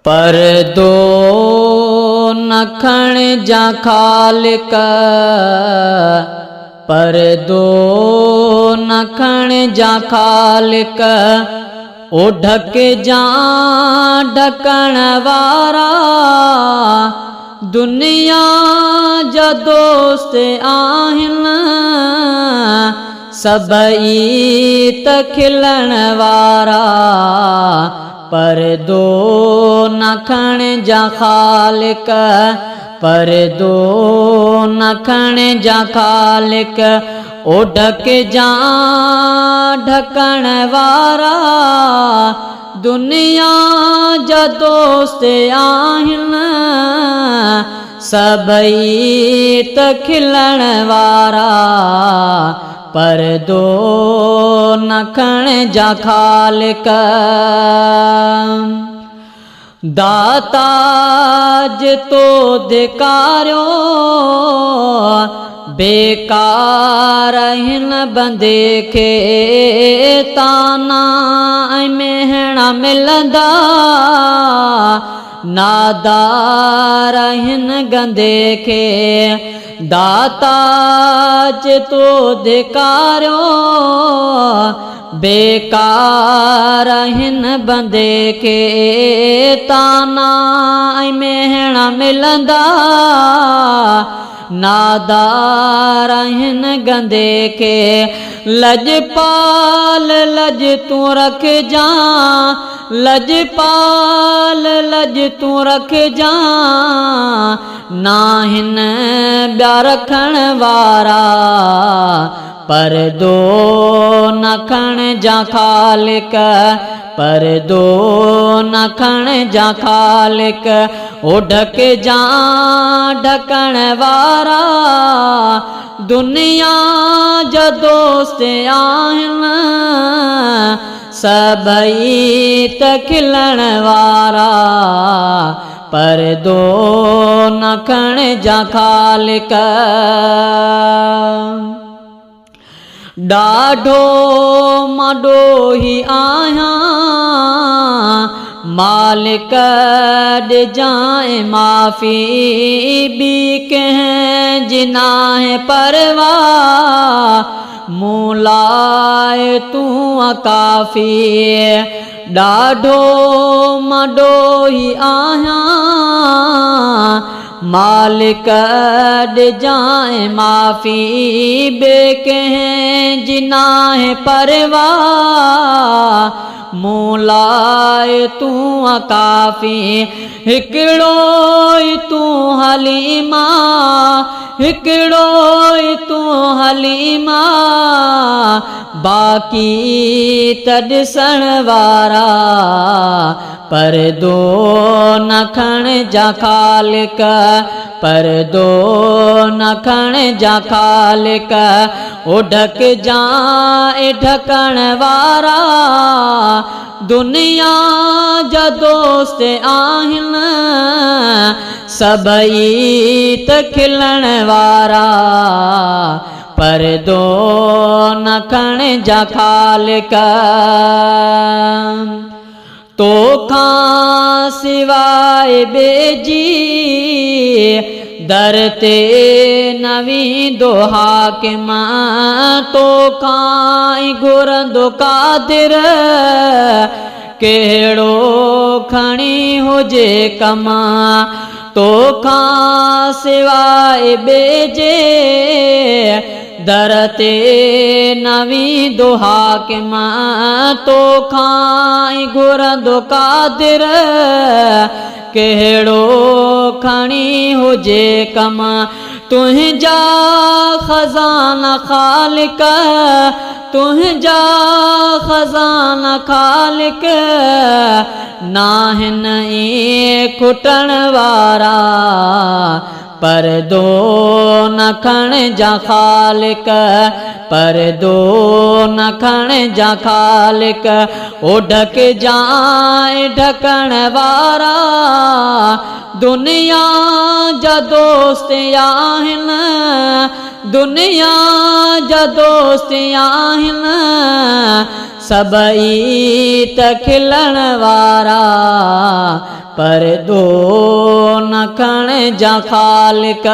پردو نه کڻجان خالق، پردو نه کڻجان خالق، او ڍڪجان ڍڪڻ وارا، دنيا جا دوست آهن سڀئي ته کلڻ وارا. پردو نه کڻجان خالق، پردو نه کڻجان خالق، او ڍڪجان ڍڪڻ وارا، دنيا جا دوست آهن سڀئي ته کلڻ وارا. پردو نه کڻجان خالق. داتا جتو ڌڪاريو، بيڪار هن بندي کي، طعنا ۽ مهڻا ملندا، نادار هن گندي کي. داتا جتو ڌڪاريو، بيڪار هن بندي کي، طعنا ۽ مهڻا ملندا، نادار هن گندي کي. لڄپال لڄ تون رکجان، لڄپال لڄ تون رکجان، ناهن ٻيا رکڻ وارا. پردو نه کڻجان خالق، پردو نه کڻجان خالق، او ڍڪجان ڍڪڻ وارا، دنيا جا دوست آهن سڀئي ته کلڻ وارا. پردو نه کڻجان خالق. ڏاڍو مان ڏوهي آهيان، مالڪ ڏجانء معافي، ٻي ڪنهن جي ناهي پرواهه، مون لاء تون ڪافي. ڏاڍو مان ڏوهي آهيان، مالڪ ڏجانء معافي، ٻي ڪنهن جي ناهي پرواهه، مون لاء تون ڪافي. هڪڙو ئي تون حليم آ، هڪڙو ئي تون حليم آ، باقي ته ڏسڻ وارا. پردو نه کڻجان خالق، پردو نه کڻجان خالق، او ڍڪجان اي ڍڪڻ وارا، دنيا جا دوست آهن سڀئي ته کلڻ وارا. پردو نه کڻجان خالق. توکان سواء ٻئي جي در تي نه ويندو حاڪم، توکان ئي گهرندو قادر، ڪهڙو کڻي هجي ڪم. توکان سواء ٻئي جي در تي نه ويندو حاڪم، توکان ئي گهرندو قادر، ڪهڙو کڻي هجي ڪم. تنهنجا خزانا خالق، تنهنجا خزانا خالق، ناهن ئي کٽڻ وارا. پردو نه کڻجان خالق، پردو نه کڻجان خالق، او ڍڪجانء ڍڪڻ وارا، دنيا جا دوست آهن دنيا جا دوست آهن سڀئي ته کلڻ وارا، پردو نه کڻجان خالق.